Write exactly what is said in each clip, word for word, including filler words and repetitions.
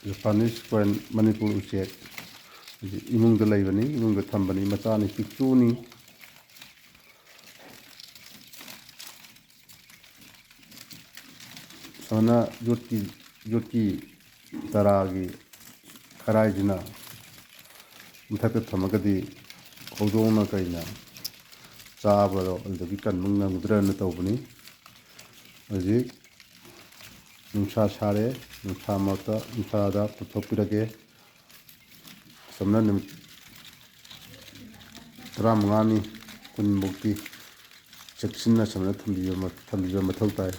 Japanese coin, Manipur ꯎꯆꯦꯛ꯫ ꯍꯧꯖꯤꯛ ꯏꯃꯨꯡꯗ ꯂꯩꯕꯅꯤ, ꯏꯃꯨꯡꯗ ꯊꯝꯕꯅꯤ, ꯃꯆꯥꯅꯤ, ꯄꯤꯛꯇ꯭ꯔꯨꯅꯤ꯫ ꯁꯨꯃꯥꯏꯅ ꯌꯣꯠꯀꯤ, ꯌꯣꯠꯀꯤ ꯇꯔꯥꯒꯤ ꯈꯔꯥꯏꯁꯤꯅ ꯃꯊꯛꯇ ꯊꯝꯃꯒꯗꯤ ꯍꯧꯗꯣꯡꯅ ꯀꯩꯅ ꯆꯥꯕꯗꯣ ꯑꯗꯨꯗꯒꯤ ꯀꯟꯕ ꯉꯝꯒꯗ꯭ꯔꯅ ꯇꯧꯕꯅꯤ꯫ ꯍꯧꯖꯤꯛ ꯅꯨꯡꯁꯥ ꯁꯥꯔꯦ, ꯅꯨꯡꯁꯥ ꯃꯔꯛꯇ, ꯅꯨꯡꯁꯥꯗ ꯄꯨꯊꯣꯛꯄꯤꯔꯒꯦ꯫ ꯁꯝꯅ ꯅꯨꯃꯤꯠ ꯇꯔꯥꯃꯉꯥꯅꯤ, ꯀꯨꯟꯃꯨꯛꯇꯤ ꯆꯦꯛꯁꯤꯟꯅ ꯁꯝꯅ ꯊꯝꯕꯤꯕ ꯃ-, ꯊꯝꯕꯤꯕ ꯃꯊꯧ ꯇꯥꯏ꯫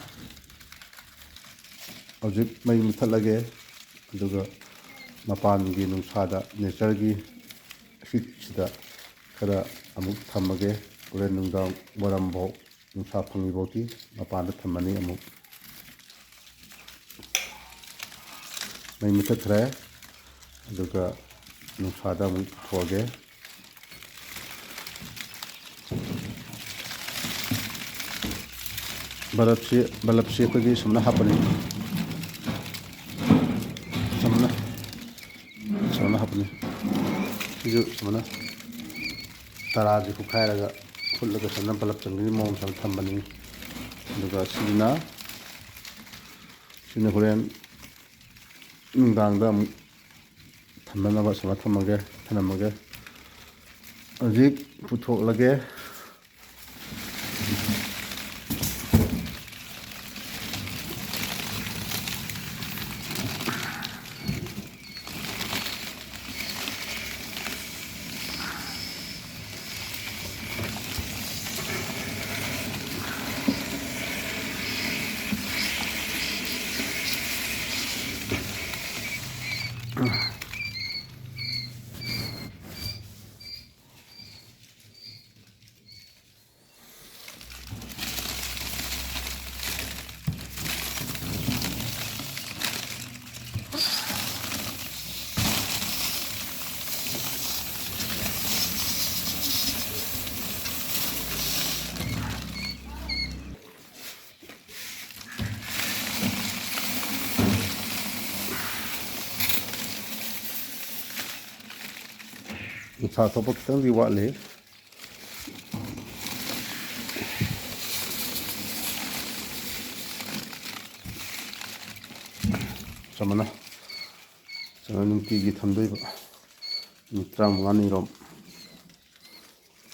ꯍꯧꯖꯤꯛ ꯃꯩ ꯃꯨꯊꯠꯂꯒꯦ, ꯑꯗꯨꯒ ꯃꯄꯥꯟꯒꯤ ꯅꯨꯡꯁꯥꯗ, ꯅꯦꯆꯔꯒꯤ ꯍꯤꯠꯁꯤꯗ ꯈꯔ ꯑꯃꯨꯛ ꯊꯝꯃꯒꯦ꯫ ꯍꯣꯔꯦꯟ ꯅꯨꯡꯗꯥꯡ ꯋꯥꯏꯔꯝꯐꯥꯎ ꯅꯨꯡꯁꯥ ꯐꯪꯉꯤꯐꯥꯎꯗꯤ ꯃꯄꯥꯟꯗ ꯊꯝꯃꯅꯤ꯫ ꯑꯃꯨꯛ ꯃꯩ ꯃꯨꯊꯠꯈ꯭ꯔꯦ, ꯑꯗꯨꯒ ꯅꯨꯡꯁꯥꯗ ꯑꯃꯨꯛ ꯄꯨꯊꯣꯛꯑꯒꯦ꯫ ꯕꯂꯞꯁꯤ, ꯕꯂꯞꯁꯤ ꯑꯩꯈꯣꯏꯒꯤ ꯁꯨꯃꯥꯏꯅ ꯍꯥꯞꯄꯅꯤ, ꯁꯨꯃꯥꯏꯅ, ꯁꯨꯃꯥꯏꯅ ꯍꯥꯞꯄꯅꯤ꯫ ꯁꯤꯁꯨ ꯁꯨꯃꯥꯏꯅ ꯇꯔꯥꯁꯤ ꯈꯨꯈꯥꯏꯔꯒ ꯐꯨꯠꯂꯒ ꯁꯨꯃꯥꯏꯅ ꯕꯂꯞ ꯆꯪꯕꯒꯤ ꯃꯑꯣꯡ ꯁꯨꯃꯥꯏꯅ ꯊꯝꯕꯅꯤ꯫ ꯑꯗꯨꯒ ꯁꯤꯅ, ꯁꯤꯅ ꯍꯣꯔꯦꯟ ꯅꯨꯡꯗꯥꯡꯗ ꯑꯃꯨꯛ ꯊꯝꯅꯅꯕ ꯁꯨꯃꯥꯏꯅ ꯊꯝꯃꯒꯦ, ꯊꯝꯂꯝꯃꯒꯦ꯫ ꯍꯧꯖꯤꯛ ꯄꯨꯊꯣꯛꯂꯒꯦ꯫ ꯁꯥ ꯊꯣꯛꯄ ꯈꯤꯇꯪꯗꯤ ꯋꯥꯠꯂꯤ꯫ ꯆꯃꯅ ꯆꯃꯅ ꯅꯨꯡꯇꯤꯒꯤ ꯊꯝꯗꯣꯏꯕ꯫ ꯅꯨꯃꯤꯠ ꯇꯔꯥꯃꯉꯥꯅꯤꯔꯣꯝ